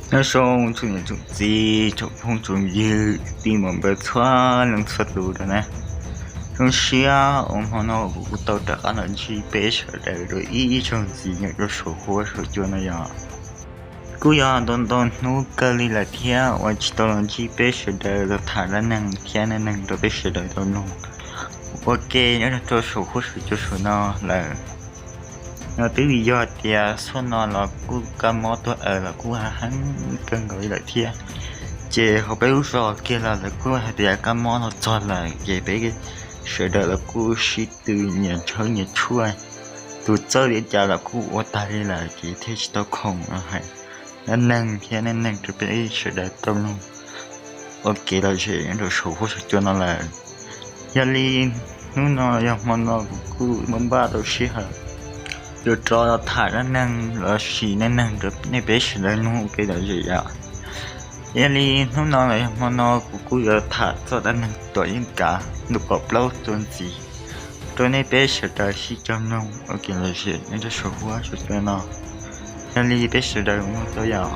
Nyob zoo tsoom niam tsoom txiv, tsoom phooj tsoom ywg, tij muam npawg txhua leej txhua tus rau na. Zoo siab uas hmo no kuv kuj tau rov qab los ntsib peb sawv daws rau ib zaug ntxiv nyob rau saum huab saum cua no yog. Kuj yog ntau ntau hnub kawg li lawm thiab uas tsis tau los ntsib peb sawv daws los tham dab neeg thiab neej neeg rau peb sawv daws tau mloog ua ke nyob rau saum huab saum cua saum no lawm. No twb vim yog tias xuaj no los kuj kab mob tuag aws los kuj heev kawg nkaus li lawm thiab. Ces hauv peb lub zos kiag los lawv kuj hais tias kab mob los txog lawm ces peb sawv daws los kuj sib tw nyias ntshawb nyias tshuaj, tus txawj li cas los kuj ua tag li lawm ces thiaj tsis tau khoom los hais dab neeg thiab neej neeg rau peb sawv daws tau mloog ua kev lom zem nyob rau saum huab saum cua no lawm. Yog li hnub no yog hmo no kuv kuj muab npaj tau sij hawm yuav rov los tham dab neeg los sis neej neeg rau nej peb sawv daws mloog ua kev lom zem yom. Yog li hnub no los yog hmo no kuv kuj yuav tham txog dab neeg Tuam Yeej Kav ntu kaum plaub txuas ntxiv rau nej peb sawv daws sib cog mloog ua kev lom zem nyob rau saum huab saum cua no. Yog li peb sawv daws mloog tau yom.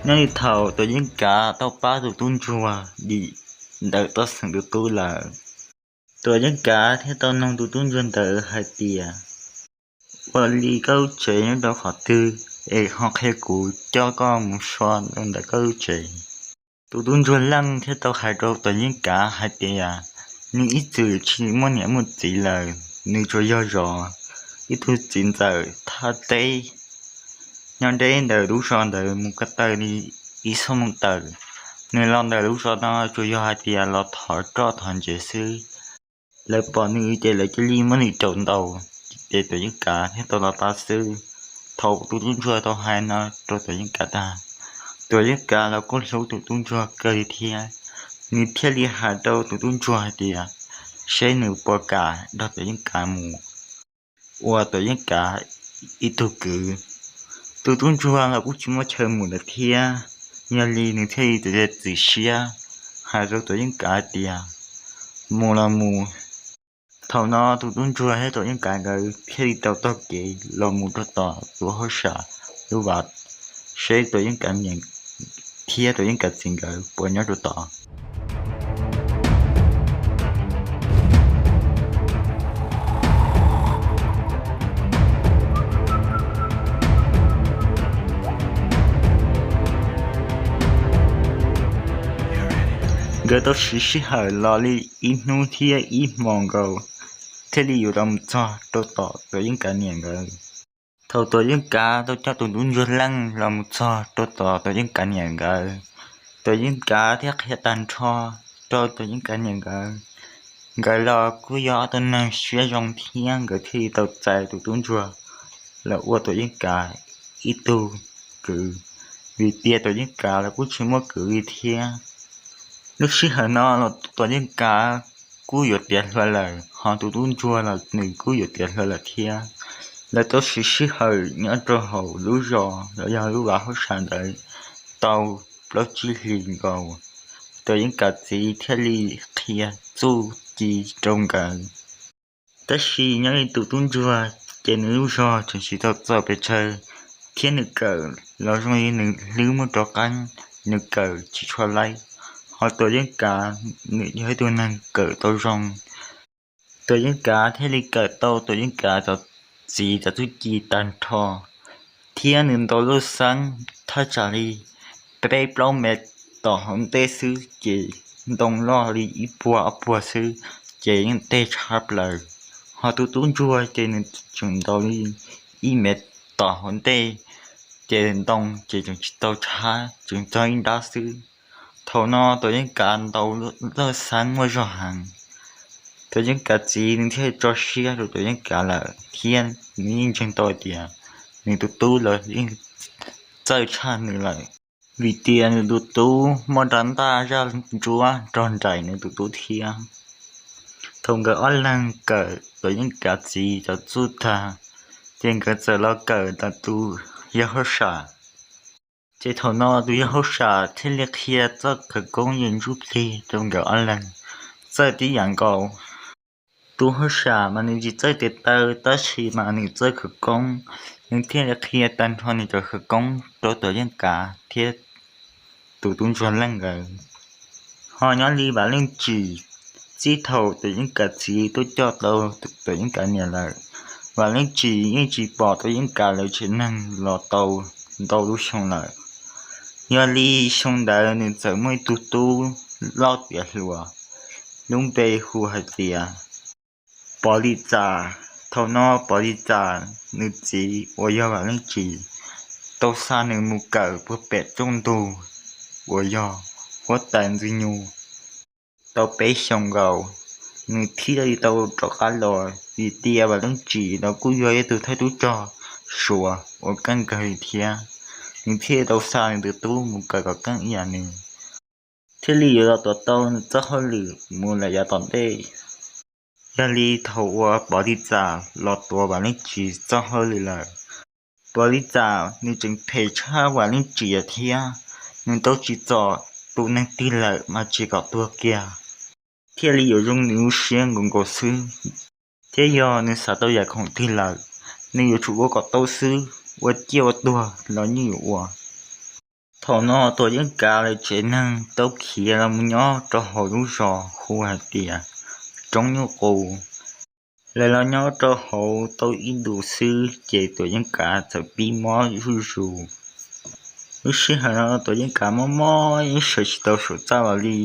Nyob li thaum Tuam Yeej Kav tau pab tus tub ntsuag dim ntawm toj xeem tus tub lawm, Tuam Yeej Kav thiaj tau noog tus tub ntsuag ntawd hais tias, ua li koj lub tsev nyob rau qhov twg es ho qhia kuv coj koj mus so rau ntawm koj lub tsev. Tus tub ntsuag leej thiaj tau hais rau Tuam Yeej Kav hais tias, nws ib txwm tsis muaj niam muaj txiv lawm, nws tsuas yog zov ib tug txiv ntxawm thaj teb nyob deb ntawm lub zos ntawd mus ko taw li ib xuab moos tawm. Nws los ntawm lub zos no tsuas yog hais tias los thov roj thov ntsev xwb. Lawv pom nws ces lawv cia li muab nws caum ntaus, ces Tuam Yeej Kav thiaj tau los pab xwb. Thaum tus tub ntsuag tau hais no rau Tuam Yeej Kav tag, Tuam Yeej Kav los kuj hlub tus tub ntsuag kawg li thiab. Nws thiaj li hais rau tus tub ntsuag hais tias, seb nws puas kam nrog Tuam Yeej Kav mus ua Tuam Yeej Kav ib tug kwv. Tus tub ntsuag los kuj tsis muaj chaw mus lawm thiab, yog li nws thiaj li txiav txim siab hais rau Tuam Yeej Kav hais tias, mus los mus. Thaum no tus tub ntsuag thiab Tuam Yeej Kav nkawd thiaj li tau taug kev los mus rau tom tus hauj sam lub vaj, seb Tuam Yeej Kav niam thiab Tuam Yeej Kav txiv nkawd puas nyob rau tod. Nkawd tau siv sij hawm los li ib hnub thiab ib hmos nkaus, thiaj li yuav los mus txog rau tom Tuam Yeej Kav niam nkawd. Thaum Tuam Yeej Kav tau coj tus tub ntsuag leej los mus txog rau tom Tuam Yeej Kav niam nkawd, Tuam Yeej Kav thiaj qhia tag nrho rau Tuam Yeej Kav niam nkawd. Nkawd los kuj yog ob tug neeg siab zoo thiab nkawd thiaj li tau txais tus tub ntsuag los ua Tuam Yeej Kav ib tug kwv, vim tias Tuam Yeej Kav los kuj tsis muaj kwv li thiab. Lub sij hawm no los Tuam Yeej Kav kuj yuav tiav hluas lawm, ho tus tub ntsuag los nws kuj yuav tiav hluas lawm thiab. Lawv tau siv sij hawm nyob rau hauv lub zos los yog lub vaj hauj sam ntawd tau plaub tsib hlis nkaus, Tuam Yeej Kav txiv thiaj li qhia txuj ci rau nkawd. Tab sis nyob li tus tub ntsuag ces nws lub zog tseem tsis tau txaus pes tsawg, thiab nws kawm los zoo li nws hlwb muaj rov qab, nws kawm tsis tshua laib. Ho Tuam Yeej Kav nws yog ib tug neeg kawm tau zoo. Tuam Yeej Kav thiaj li kawm tau Tuam Yeej Kav cov txiv cov txuj ci tag nrho, thiab nws ntaus laj xeeb thaj tsam li peb plaub mev tom hauv ntej xwb ces ntoo loj li ib puag ob puag xwb ces yeej teg tshab plaws. Ho tus tub ntsuag ces nws tseem ntaus li ib mev tom hauv ntej ces ntoo ces tseem tsis tau tshab, tseem txog ib nrab xwb. Thaum no Tuam Yeej Kav ntaus laj xeeb muaj zog heev, Tuam Yeej Kav txiv nws thiaj tso siab rau Tuam Yeej Kav lawm thiab nws yeej ntseeg tau hais tias nws tus tub los yeej txawj tshaj nws lawm, vim tias nws tus tub muaj rab ntaj zaj ntsuab nrog nraim nws tus tub thiab. Thaum nkawd ob leeg kawm Tuam Yeej Kav txiv cov txuj tag, ces nkawd txawm los kawm ntawm tus yawg hauj sam. Ces thaum no tus yawg hauj sam thiaj li qhia txoj khawv koob yawg ntsuj plig rau nkawd ob leeg txawj tib yam nkaus. Tus hauj sam mas nws tsis txawj tes taw, tab sis mas nws txawj khawv koob, nws thiaj li qhia tag nrho nws cov khawv koob rau Tuam Yeej Kav thiab tus tub ntsuag leej nkawd. Ho nyob li Vam Leej Tsim, txij thaum Tuam Yeej Kav txiv tuaj coj tau Tuam Yeej Kav niam lawm, Vam Leej Tsim yeej tsis pom Tuam Yeej Kav lawv tsev neeg los tau ntau lub xyoo lawm. Yog li xyoo ntawd nws txawm muaj ib tug tub loj tiav hluas, lub npe hu hais tias Pov Lis Txas. Thaum no Pov Lis Txas nws txiv uas yog Vam Leej Tsim tau xa nws mus kawm puag pem tsooj ntug uas yog huab tais Ntxwg Nyug tau peb xyoos nkaus, nws thiaj li tau rov qab los vim tias Vam Leej Tsim los kuj yog ib tug thawj tub rog Suav uas keej kawg li thiab, nws thiaj li tau xa nws tus tub mus kawm kom keej ib yam nws, thiaj li yuav los tuav tau nws txoj hauj lwm mus lawm yav tom ntej. Yog li thaum uas Pov Lis Txas los tuav Vam Leej Tsim txoj hauj lwm lawm, Pov Lis Txas nws tseem phem tshaj Vam Leej Tsim thiab, nws tau tsim txom tus neeg twg lawm mas tsis kom tuag kiag, thiaj li yuav zoo nws lub siab nkaus nkaus xwb. Thiab yog nws xav tau yam khoom twg lawm, nws yuav tsum ua kom tau xwb, ua ciaj ua tuag los yeej yuav ua. Thaum no Tuam Yeej Kav lawv tsev neeg tau khiav los mus nyob rau hauv lub zos hu hais tias Roob Nyuj Qus. Lawv los nyob rau hauv tau ib ntus xwb ces Tuam Yeej Kav txawm pib mob zuj zus. Lub sij hawm no Tuam Yeej Kav mob mob yeej sawv tsis tau saum txaj los li.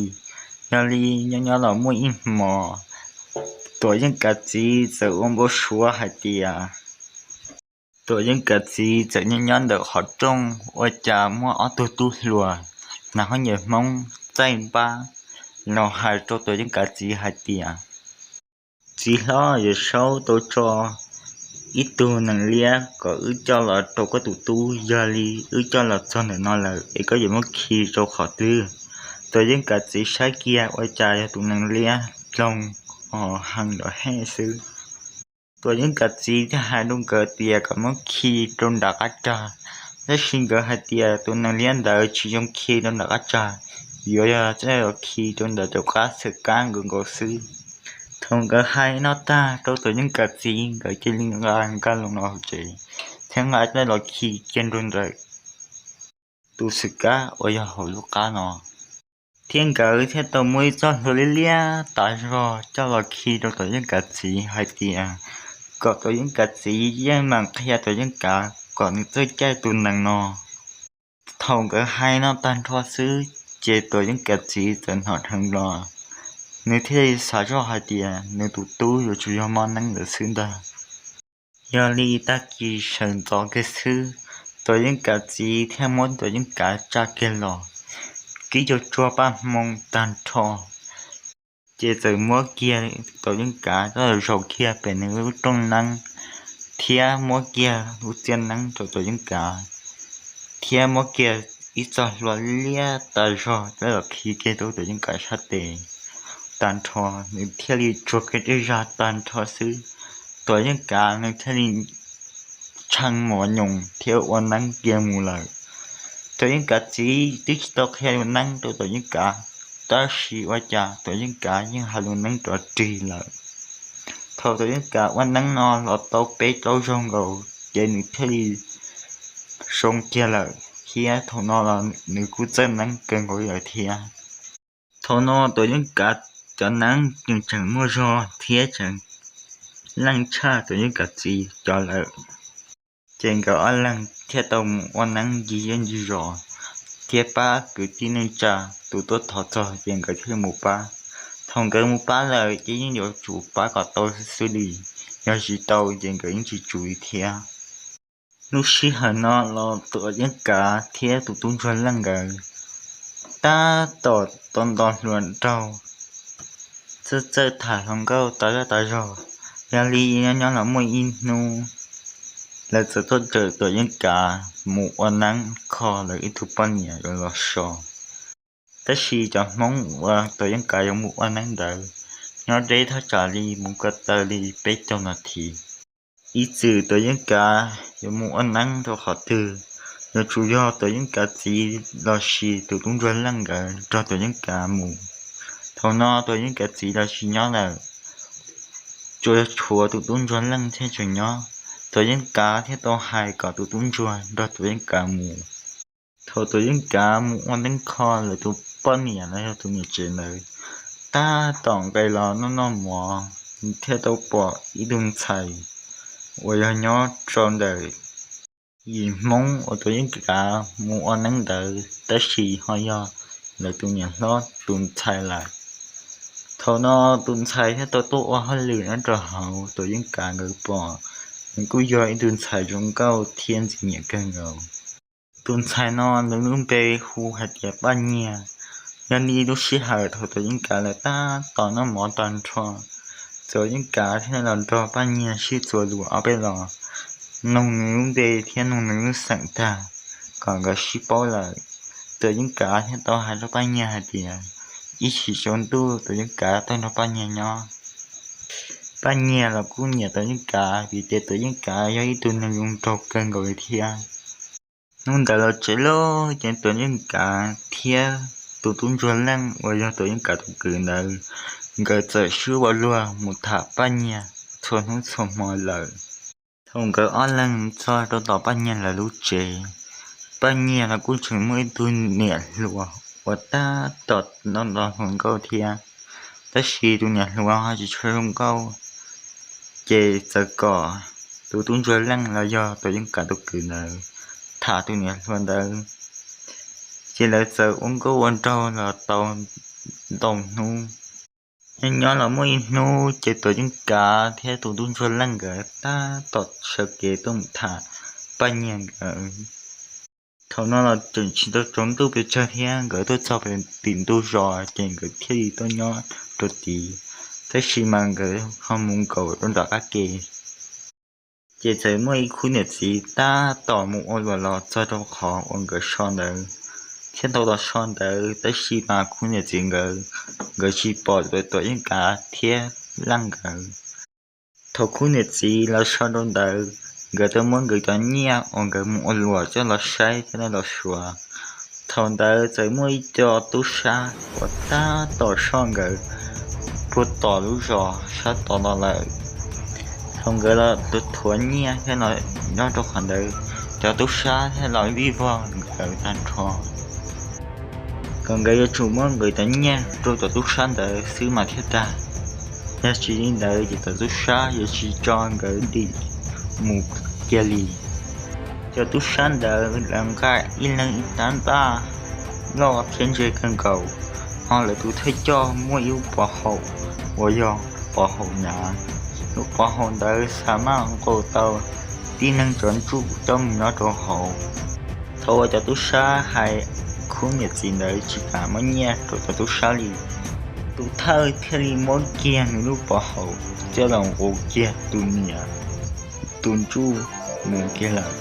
Yog li nyob nyob los muaj ib hmos, Tuam Yeej Kav txiv txawm ua npau suav hais tias Tuam Yeej Kav txiv txawm nyob nyob ntawm qhov rooj ua cas muaj ob tug tub hluas hnav hauv nyias hmoob txaij npab los hais rau Tuam Yeej Kav txiv hais tias, Txiv hlob, Yawm Saub tau tso ib tug nees liab kom wb coj los rau koj tus tub, yog li wb coj los txog ntawm no lawm es koj yuav muab khi rau qhov twg? Tuam Yeej Kav txiv saib kiag ua cas yog tus nees liab dloog ho hees nrov hej xwb. Tuam Yeej Kav txiv thiaj hais rau nkawd tias kom muab khi rau nram qab rag, tab sis nkawd hais tias tus nees liab ntawd tsis zoo khi rau nram qab rag, yuav yog coj los khi rau ntawm cov qab xwm kab nkaus nkaus xwb. Thaum nkawd hais no tag rau Tuam Yeej Kav txiv, nkawd cia li nqa nkag los hauv tsev thiab nqa coj los khi kiag rau ntawm tus xwm kab uas yog hauv lub qab no, thiab nkawd thiaj tau muab ib txoj hlua liab liab tas zog coj los khi rau Tuam Yeej Kav txiv hais tias kom Tuam Yeej Kav txiv yeej meem qhia Tuam Yeej Kav kom nws txawj caij tus nees no. Thaum nkawd hais no tag nrho xwb, ces Tuam Yeej Kav txiv txawm hnov dheev los, nws thiaj li xav zoj hais tias nws tus tub yuav tsum yog mob neeb lawm xwb ntag. Yog li tag kis sawv ntxov kiag xwb, Tuam Yeej Kav txiv thiaj muab Tuam Yeej Kav tsa kiag los, kib cag tsuag paj hmoo tag nrho, ces txawm muab kiag Tuam Yeej Kav coj los zaum kiag pem nws lub rooj neeb, thiab muab kiag lub txiaj neeb rau Tuam Yeej Kav, thiab muab kiag ib txoj hlua liab tas zog coj los khi kiag rau Tuam Yeej Kav sab tes tag nrho, nws thiaj li tsuag kiag dej zag tag nrho xwb. Tuam Yeej Kav nws thiaj li tshee mos nyoos thiab ua neeb kiag mus lawm. Tuam Yeej Kav txiv twb tsis tau qhia ua neeb rau Tuam Yeej Kav, tab sis ua cas Tuam Yeej Kav yeej hais lus neeb rov rig lawm. Thaum Tuam Yeej Kav ua neeb no los tau peb plaub zaug nkaus ces nws thiaj li zoo kiag lawm, thiab thaum no los nws kuj txawj neeb kawg nkaus lawm thiab. Thaum no Tuam Yeej Kav cov neeb nws tseem muaj zog thiab tseem leej tshaj Tuam Yeej Kav txiv cov lawm. Ces nkawd ob leeg thiaj tau mus ua neeb ncig zej ncig zos, thiab pab kwv tij neej tsa tus tuaj thov txog ces nkawd thiaj mus pab. Thaum nkawd mus pab lawm ces yeej yuav tsum pab kom tau xwb li, yog tsis tau ces nkawd yeej tsis tsum li thiab. Lub sij hawm no los Tuam Yeej Kav thiab tus tub ntsuag leej nkawd tab tom tau nto hluas nraug, txawj txawj tham hluas nkauj tas zaj tas zog. Yog li nyob nyob los muaj ib hnub, lawv txawm tuaj raws Tuam Yeej Kav mus ua neeb kho lawv ib tug poj niam yuav los so. Tab sis cov Hmoob uas Tuam Yeej Kav yuav mus ua neeb ntawd nyob deb thaj tsam li mus ko taw li peb caug nas this. Ib txwm Tuam Yeej Kav yuav mus ua neeb rau qhov twg, yuav tsum yog Tuam Yeej Kav txiv los sis tus tub ntsuag Leej nkawd nrog Tuam Yeej Kav mus. Thaum no Tuam Yeej Kav txiv los tsis nyob lawm, tsuas yog tshuav tus tub ntsuag Leej thiaj tseem nyob. Tuam Yeej Kav thiaj tau hais kom tus tub ntsuag nrog Tuam Yeej Kav mus. Thaum Tuam Yeej Kav mus ua neeb kho lawv tus poj niam los yog tus niam tsev ntawd, tab tom nqes los noj noj mov, thiaj tau pom ib tug ntxhais uas yog nyob rau ntawm yim Hmoob uas Tuam Yeej Kav mus ua neeb ntawd tab sis ho yog lawv tus niam hlob tus ntxhais lawm. Thaum no tus ntxhais thiaj tau tuaj ua hauj lwm nyob rau hauv, Tuam Yeej Kav nkawd pom nws kuj yog ib tug ntxhais zoo nkauj thiab ntxim nyiam kawg nkaus. Tus ntxhais no nws lub npe hu hais tias Paj Nyiag. Yog li lub sij hawm thaum Tuam Yeej Kav lawv tab tom noj mov tag nrho, Tuam Yeej Kav thiaj los nrog Paj Nyiag sib txuas lus ob peb los, noog nws lub npe thiab noog nws lub xeem tag kom nkawd sib paub lawm. Tuam Yeej Kav thiaj tau hais rau Paj Nyiag hais tias ib chim tsaus ntuj Tuam Yeej Kav tuaj nrog Paj Nyiag nyob. Paj Nyiag los kuj nyiam Tuam Yeej Kav vim tias Tuam Yeej Kav yog ib tug neeg zoo nraug kawg nkaus li thiab. Hnub ntawd los tsev lawm ces Tuam Yeej Kav thiab tus tub ntsuag Leej uas yog Tuam Yeej Kav tus kwv ntawd, nkawd txawm sib ua luag mus tham Paj Nyiag txhua hnub txhua hmo lawm. Thaum nkawd ob leeg txog rau tom Paj Nyiag lawv lub tsev, Paj Nyiag los kuj tseem muaj ib tug niam hluas uas tab tom nto nto hluas nkauj thiab, tab sis tus niam hluas ho tsis tshua zoo nkauj. Ces txawm kom tus tub ntsuag Leej los yog Tuam Yeej Kav tus kwv ntawd tham tus niam hluas ntawd, ces lawv txawm ua nkauj ua nraug los tau ntau hnub. Nyob nyob los muaj ib hnub ces Tuam Yeej Kav thiab tus tub ntsuag Leej nkawd tab tom sawv kev tuaj mus tham Paj Nyiag nkawd. Thaum no los tseem tsis tau tsaus ntuj pes tsawg thiab, nkawd tuaj txog pem tim ntug zos ces nkawd thiaj li tuaj nyob rau tid, tab sis mas nkawd ho mus nkaum rau nram qab ke. Ces txawm muaj ib khub niam txiv tab tom mus ua luam los txog rau qhov uas nkawd so ntawd, thiab tau los so ntawd, tab sis mas khub niam txiv nkawd, nkawd tsis pom Tuam Yeej Kav thiab Leej nkawd. Thaum khub niam txiv los so rau ntawd, nkawd tau muab nkawd cov nyiaj uas nkawd mus ua luam coj los saib thiab los suav. Thaum ntawd txawm muaj ib co tub sab uas tab tom soj nkawd puag tom lub zos sab tod los lawm. Thaum nkawd los tuav thuav nyiaj thiab los nyob rau qhov ntawd, cov tub sab thiaj los vij vog nkawd tag nrho, kom nkawd yuav tsum muab nkawd cov nyiaj rau cov tub sab ntawd xwb mas thiaj tag. Yog tsis li ntawd ces cov tub sab yuav tsis tso nkawd dim mus kiag li. Cov tub sab ntawd lawv nqa ib leeg ib rab ntaj loj thiab ntse kawg nkaus, ho lawv tus thawj coj muaj ib lub pov haum uas yog pov haum hnav. Lub pov haum ntawd xa maj nqus tau tib neeg cov ntsuj coj mus nyob rau hauv. Thaum uas cov tub sab hais, khub niam txiv ntawd tsis kam muab nyiaj rau cov tub sab li. Tus thawj thiaj li muab kiag nws lub pov haum coj los nqus kiag tus niam tus ntsuj mus kiag lawm,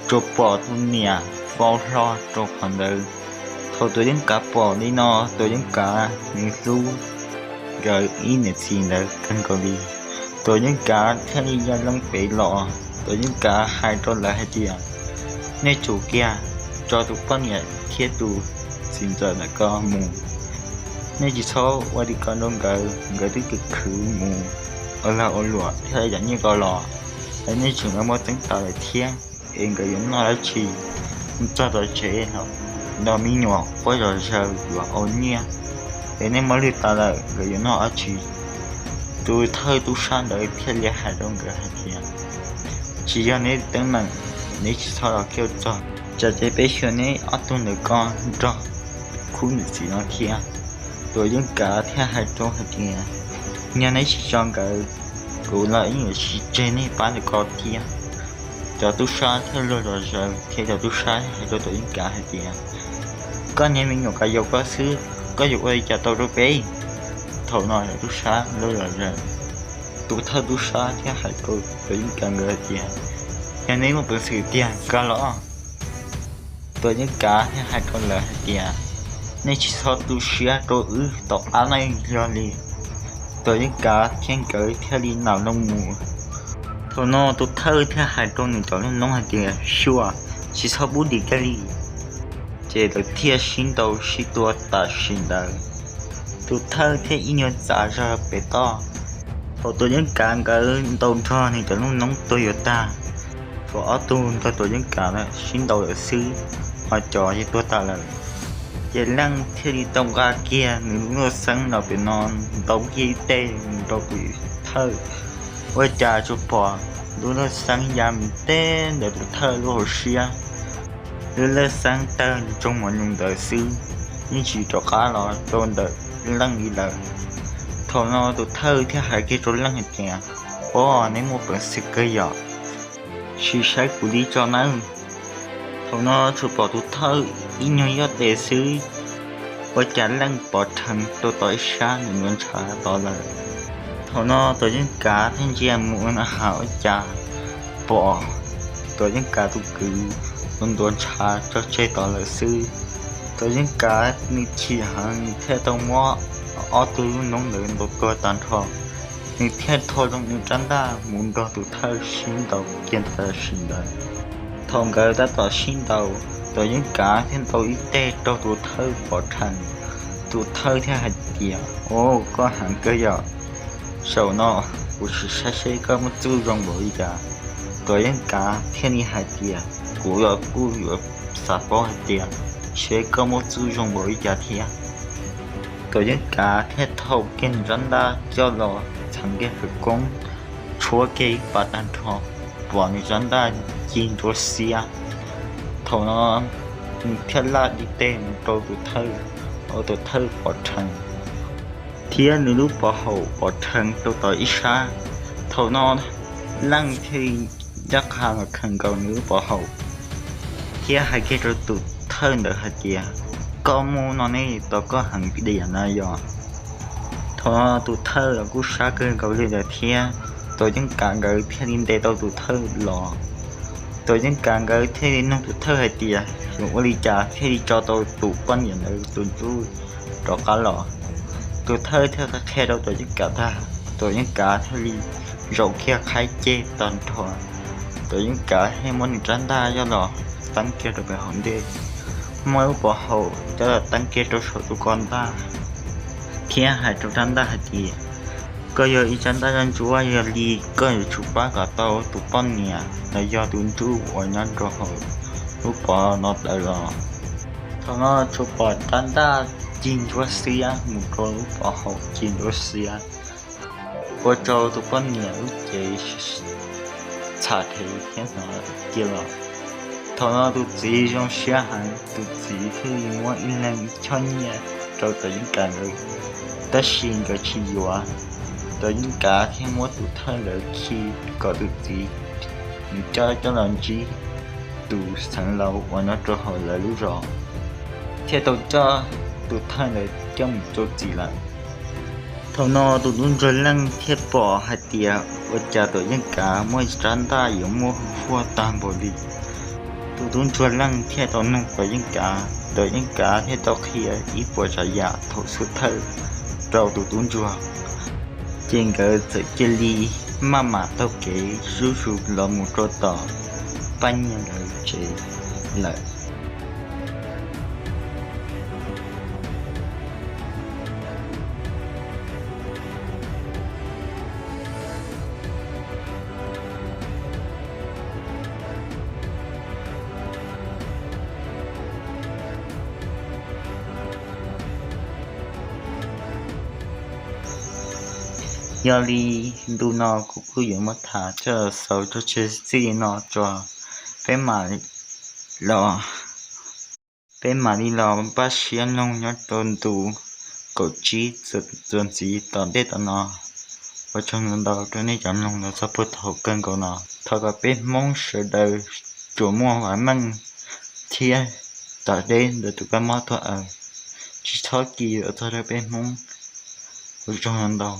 tsuas pom tus niam vau hlo rau qhov ntawd. Thaum Tuam Yeej Kav pom li no, Tuam Yeej Kav nws hlub nkawd ib niam txiv ntawd kawg nkaus li. Tuam Yeej Kav thiaj li ya loo pem los, Tuam Yeej Kav hais rau lawv hais tias, nej tsum kiag tso tus poj niam thiab tus txiv ntxawm ntawm ko mus. Nej tsis txhob ua li ko rau nkawd, nkawd twb khwv khwv mus ua lag ua luam thiab yam nyiaj ko los, es nej tseem muab txeeb tas lawm thiab, es nkawd yuav noj dab tsi? Txog tom tsev los me nyuam quaj zom zaws yuav ua nyiaj, es nej muab lwg tas lawm nkawd yuav noj dab tsi? Tus thawj tub sab ntawd thiaj li hais rau nkawd hais tias, tsis yog neb teeb meem, neb tsis txhob los kiag txog, tsam ces peb xyuas neb ob tug ntawm ko nrog khub niam txiv no thiab. Tuam Yeej Kav thiaj hais rau hais tias, yog neb tsis tso nkawd, kuv los yeej yuav tsis tseg nej pab ntawm ko thiab. Cov tub sab thiaj luag zom zaws thiab cov tub sab thiaj hais rau Tuam Yeej Kav hais tias, koj niag me nyuam kav yaus koj xwb, koj yuav ua li cas tau rau peb? Thaum no cov tub sab luag zom zaws, tus thawj tub sab thiaj hais rau Tuam Yeej Kav nkawd hais tias, yog neb muaj peev xwm tiag koj los. Tuam Yeej Kav thiaj hais rau lawv hais tias, nej tsis txhob tu siab rau wb tom qab no yog li. Tuam Yeej Kav thiab nkawd thiaj li nam loo mus. Thaum no tus thawj thiaj hais rau nws cov noob hais tias, xyuas, tsis txhob pub dim kiag li. Ces lawv thiaj sib ntaus sib tua tam sim ntawd. Tus thawj thiaj ib nyuag txav zog pem toj. Thaum Tuam Yeej Kav nkawd ntaus nrog nws cov lub noob tuag yuav tag, tshuav ob tug nrog Tuam Yeej Kav sib ntaus lawm xwb, ho cov yeej tuag tas lawm. Ces Leej thiaj li tau nqa kiag nws lub laj xeeb los pem no, ntaus kiag ib teg mus rau tus thawj. Ua cas tsuas pom lub laj xeeb ya mus teb ntawm tus thawj lub hauv siab. Lub laj xeeb tawg ntsoog mos nyoos ntawd xwb, yeej tsis rov qab los rau ntawm Leej li lawm. Thaum no tus thawj thiaj hais kiag rau Leej hais tias, Ov, neb muaj peev xwm kawg yom, sim saib kuv li tso nawb. Thaum no tsuas pom tus thawj ib nyuag yoj tes xwb, ua cas Leej pov rhees rau tom ib sab nws ntuav ntshav tod lawm. Thaum no Tuam Yeej Kav thiaj ntsia mus na has ua cas pom Tuam Yeej Kav tus kwv ntuav ntshav tso tseg tod lawm xwb. Tuam Yeej Kav nws chim heev, nws thiaj tau muab ob tug lub noob ntawd ntaus tuag tag nrho. Nws thiaj rho zoo nws rab ntaj mus nrog tus thawj sib ntaus kiag tam sim ntawd. Thaum nkawd tab tom sib ntaus, Tuam Yeej Kav thiaj ntaus ib teg rau tus thawj pov rhees. Tus thawj thiaj hais tias, Ov, koj heev kawg yom, zaum no kuv sim saib seb koj muaj txuj zoo npaum li cas. Tuam Yeej Kav thiaj li hais tias, Kuv los kuj yuav xav paub hais tias seb koj muaj txuj zoo npaum li cas thiab. Tuam Yeej Kav thiaj thau kiag nws rab ntaj coj los txheev kiag hawv koob, tshuab kiag ib pas tag nrho, pom nws rab ntaj ci ntsuab xiab. Thaum no nws thiaj laj ib teg mus rau tus thawj, ua tus thawj pov rhees, thiab nws lub pov haum pov rhees rau tom ib sab. Thaum no Leej thiaj li ncaj qha los khaws nkaus nws lub pov haum thiab hais kiag rau tus thawj ntawd hais tias, Koj muaj no ne, tos koj heev diam na yog? Thaum no tus thawj los kuj sab kawg nkaus li lawm thiab. Tuam Yeej Kav nkawd thiaj li ntes tau tus thawj los. Tuam Yeej Kav nkawd thiaj li nug tus thawj hais tias, Yuav ua li cas thiaj li tso tau tus poj niam ntawd tus ntsuj rov qab los? Tus thawj thiaj qhia rau Tuam Yeej Kav tag, Tuam Yeej Kav thiaj li zaum kiag qhaib ceg tag nrho. Tuam Yeej Kav thiaj muab nws rab ntaj coj los teeb kiag rau pem hauv ntej, muab lub pov haum coj los teeb kiag rau saum tus ko ntaj, thiab hais rau rab ntaj hais tias, Koj yog ib rab ntaj ntsuab ntsuab, yog li koj yuav tsum pab kom tau tus poj niam los yog tus ntsuj uas nyob rau hauv lub pov no tawm los. Thaum no tsuas pom rab ntaj ci ntsuab xiab mus rau lub pov haum ci ntsuab xiab, ua rau tus poj niam lub cev txham rhev thiab hnov cia los. Thaum no tus txiv zoo siab heev, tus txiv thiaj li muab ib leeg ib choj nyiaj rau Tuam Yeej Kav nkawd, tab sis nkawd tsis yuav. Tuam Yeej Kav thiaj muab tus thawj ntawd khi kom tus txiv nws coj coj los ntsib tus xeev laus uas nyob rau hauv lawv lub zos, thiaj tau coj tus thawj ntawd coj mus rau txim lawm. Thaum no tus tub ntsuag Leej thiaj pom hais tias ua cas Tuam Yeej Kav muaj rab ntaj yuav muaj hu huaj tag npaum li. Tus tub ntsuag Leej thiaj tau nug Tuam Yeej Kav, Tuam Yeej Kav thiaj tau qhia ib puas tsav yam thaum xub thawj rau tus tub ntsuag, ces nkawd txawm cia li maj mam taug kev zuj zus los mus rau tom Paj Nyiag lawv tsev lawm. Yog li ntu no kuv kuj yuav muab tham coj xaus rau txij li no tso, peb mam los, peb mam li los npaj siab mloog nyob rau ntu kaum tsib txuas ntxiv tom ntej tom no. Ua tsaug ntau rau nej cov mloog los txog puag thaum kawg nkaus no. Thov kom peb Hmoob sawv daws tsuas muaj vam meej thiab tom deb ntawm tus kab mob tuag aws, tsis txhob kis yuav txog rau peb Hmoob. Ua tsaug ntau.